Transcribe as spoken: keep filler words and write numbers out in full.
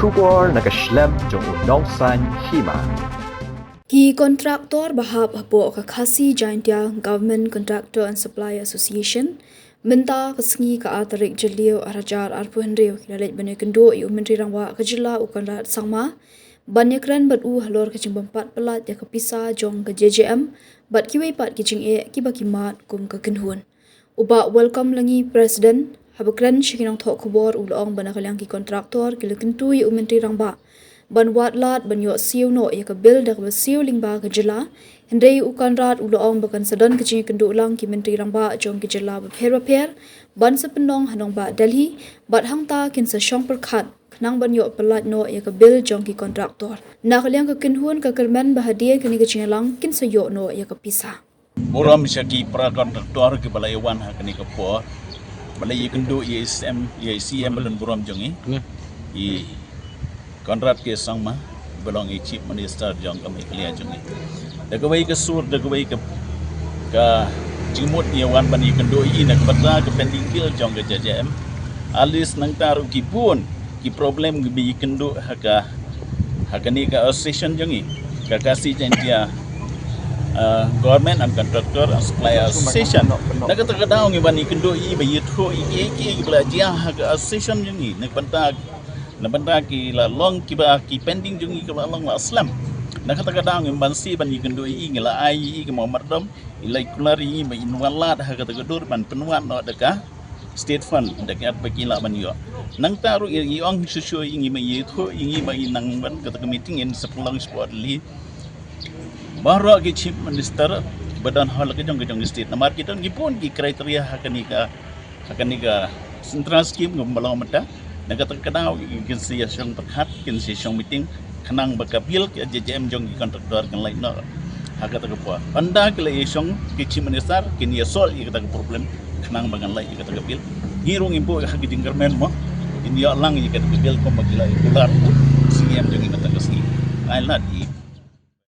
Khubor na ka shlem jong u Nongsaiñ Hima. Ki kontraktor ba hap hapoh ka Khasi Jaintia Government Contractor and Supplier Association mynta ka sngi ka ar tarik Jylliew ar hajar arphew hynriew ki la leit ban ïakynduh ïa u Myntri Rangbah ka jylla u Conrad Sangma ban ïakren bad u halor ka jingbym pat pyllait ïa ka pisa jong ka J J M bad kiwei pat ki jingeh kiba ki mad kum ka kynhun. U Bah Welcome Langi, President, haba kren sha ki nongthoh khubor u la ong ba na ka liang ki kontraktor ki la kyntu ïa u Myntri Rangbah ban wad lad ban ïoh siew noh ïa ka bill da kaba siew lyngba ka jylla. Hynrei u Conrad u la ong ba kan sa don ka jingïakynduh lang ki Myntri Rangbah jong ki jylla bapher bapher ban sa pynlong ha nongbah Delhi bad hangta kin sa shong pyrkhat khnang ban ïoh pyllait noh ïa ka bill jong ki kontraktor. Na ka liang ka kynhun ka kyrmen ba hadien kane ka jingïalang kin sa ïoh noh ïa ka pisa. Burom sha ki para kontraktor kiba la ïa wan ha kane ka por ba la ïakynduh ïa i C M, ïa i C M ba don burom jong i, i Conrad K Sangma ba long i Chief Minister jong ka Meghalaya jong i. Da kawei ka sur, da kawei ka, ka jingmut ïa wan ban ïakynduh ïa i na ka bynta ka pending bill jong ka J J M. At least nangta ruh ki bun ki problem kiba ïakynduh ha ka, ha kane ka association jong i, ka Khasi Jaintia, uh, Government and Contractor and Supplier Association. Na kata ka daw ngi ban ïakynduh ïa i ba ïathuh ïa ki, ki, ki ba la jia ha ka association jong i. Na ka bynta, na ka bynta ki la long kiba ki pending jong i kiba la long la slem. Na kata ka daw ngi ban sdang ban ïakynduh ïa i, ngi la ai ïa i ka mawmardom, i la kular ïa i ba in wan lad ha kata ka dur ban pynwad noh da ka State Fund da ka ba ki lah ban ïoh. Nangta ruh i, i ong shuh shuh ïa ngi ba ïathuh ïa ngi ba i nang ban kata ka meeting in sa pynlong spot li. Baroh ki Chief Minister ba don ha la ka jong ka jong ka state namar ki don ki bun ki criteria ha kane ka, ha kane ka Central Scheme kaba long mynta. Na kata ka daw kin sa ïa shong pyrkhat, kin sa ïa shong meeting khnang ba ka bill ka J J M jong ki contractor kan lait noh ha kata ka por. Ynda ki la ïa shong ki Chief Minister kin ïa solve ïa kata ka problem khnang ba kan lait ïa kata ka bill. Ngi ruh ngim buh ha ki jingkyrmen mo, kin ïa lang ïa kata ka bill kumba ki la ïa kular C M jong ngi mynta ka sngi. Ai lad ïa